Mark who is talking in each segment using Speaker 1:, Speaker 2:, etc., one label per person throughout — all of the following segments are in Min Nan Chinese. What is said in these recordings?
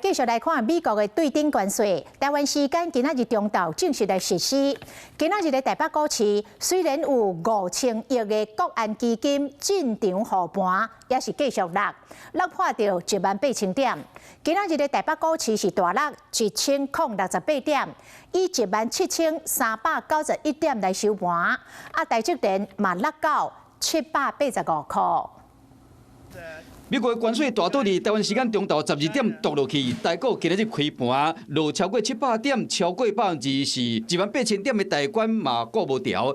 Speaker 1: 繼續來看美國的對等關稅，台灣時間今仔日中晝正式來實施。今仔日的台北股市雖然有5000億的國安基金進場護盤，也是繼續落，落破著1萬8千點。今仔日的台北股市是大落1068點，以17,391點來收盤。啊，台積電嘛落到785塊。
Speaker 2: 美國關稅大倒佇台灣時間中晝12點墮落去，台股今仔日開盤落超過700點，超過4%，1萬8千點的大關嘛顧無牢。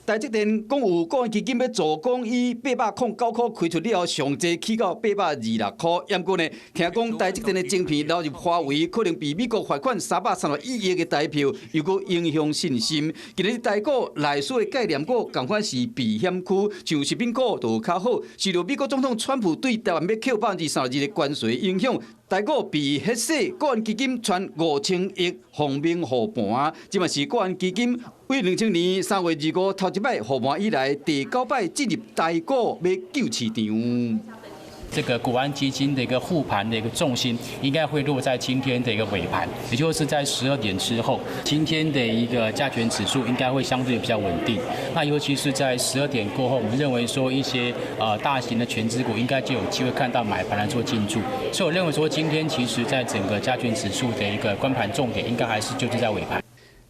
Speaker 2: 台積電講有國安基金欲助攻，以809塊開出了後，上濟起到826塊。毋過呢，聽講台積電的晶片流入華為，可能被美國罰款331億的台票，又閣影響信心。今仔日台股內需的概念股，仝款是避險區，像食品股就較好。受著美國總統川普對台灣欲扣32%的關稅影響，台股被彼時國安基金賰5000億亡命護盤，這嘛是國安基金對2000年3月25頭一擺護盤以來，第九擺進入台股欲救市場。
Speaker 3: 這個國安基金的一個護盤的一個重心，應該會落在今天的一個尾盤，也就是在12點之後。今天的一個加權指數應該會相對比較穩定。那尤其是在十二點過後，我們認為說一些大型的權值股應該就有機會看到買盤來做進駐。所以我認為說今天其實在整個加權指數的一個觀盤重點，應該還是就是在尾盤。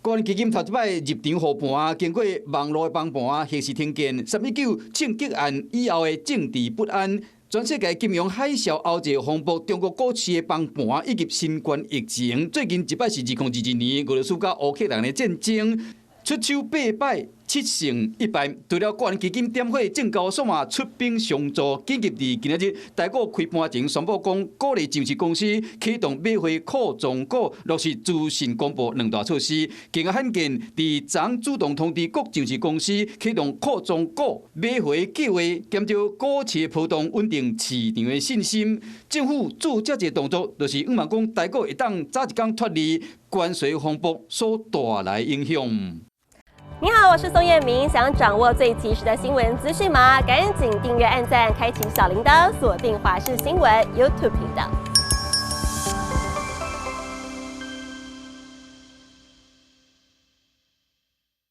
Speaker 2: 國安基金頭一擺入場護盤，經過網路的崩盤、核四停電、319銃擊案以後的政治不安，全世界金融海嘯後一個風暴，中國股市的崩盤以及新冠疫情，最近一擺是2022年俄羅斯佮烏克蘭的戰爭，出手八擺7勝1敗。除了國安基金點火，證交所嘛出兵相助，緊急佇今仔日台股開盤前宣布講，鼓勵上市公司啟動買回庫藏股，落實資訊公布兩大措施。更較罕見，佇昨主動通知各上市公司啟動庫藏股買回計劃，減少股市波動，穩定市場的信心。政府做這個動作，就是向望講台股會當早一工脫離關稅風暴所帶來影響。
Speaker 4: 你好，我是宋彥明。想掌握最及時的新聞資訊嗎？趕緊訂閱、按讚、開啟小鈴鐺，鎖定華視新聞 YouTube 頻道。